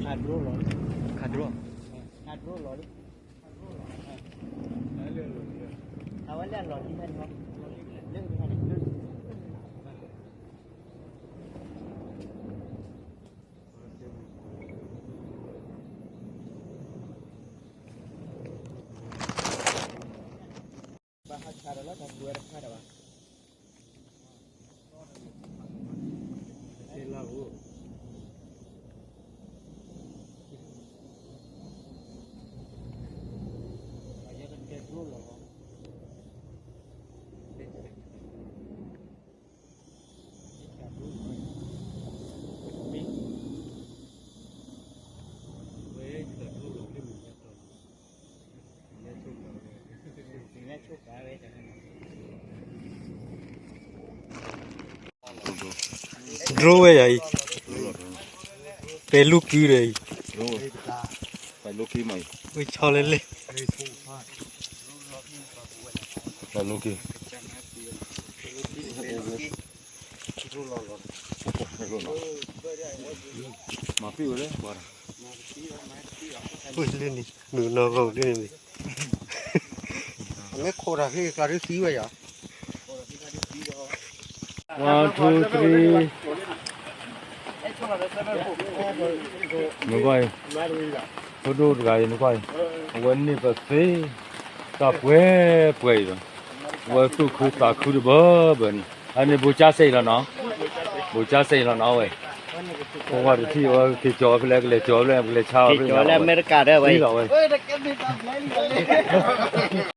ခါဒြိလီၤ, ခါဒြိ, ခါဒြိလီၤလံ, အဝဲလၢအလီၢ်လံဟဲန့ၣ်, လၢဟဲန့ၣ်, ဘၣ်ဟးဆါဒီးလၢတၢ်ကွဲးတခါဒီးဘၣ်, ယကတဲဒြိလီၤလီၤ. ဒြိဝဲယၤအံၤ, ပဲလူကံဒီးအံၤ, ဝံဆီလဲၣ်လဲၣ်. မၤပ့ၢ်ဝဲလဲၣ်, လၢန့ၣ် မုၢ်နီၢ်ဂီၢ်လၢန့ၣ်, မ့ၢ်ခိးတၢ်ဖဲကျါဒုးသံဝဲယၤ. One, two, three. နကွၢ်အံၤ, ဖိဒိၣ်တဂၤအံၤ နကွၢ်အံၤ, အဝဲန့ၢ်ပသ့, တၢ်ပှဲၤပှဲၤအံၤဒီး, အဝဲသူၣ်ခုသးခုတဘၢဘၢန့ၣ်, အန့ၣ်ဘိၣ်ကၠါစဲအံၤလီၤနီၤ, ဘိၣ်ကၠါစဲအံၤလီၤနီၤဝဲ, ဖိခွါတထံၣ်ဝဲက့ၤကၠီဖဲလဲၣ် ကလဲၤကၠီဖဲလဲၣ် ကလဲၤဆါဝဲဖဲလဲၣ်လီၤဝဲ, က့ၤကၠီလၢအမဲရကၤဒီးဝဲအံၤလီၤဝဲ.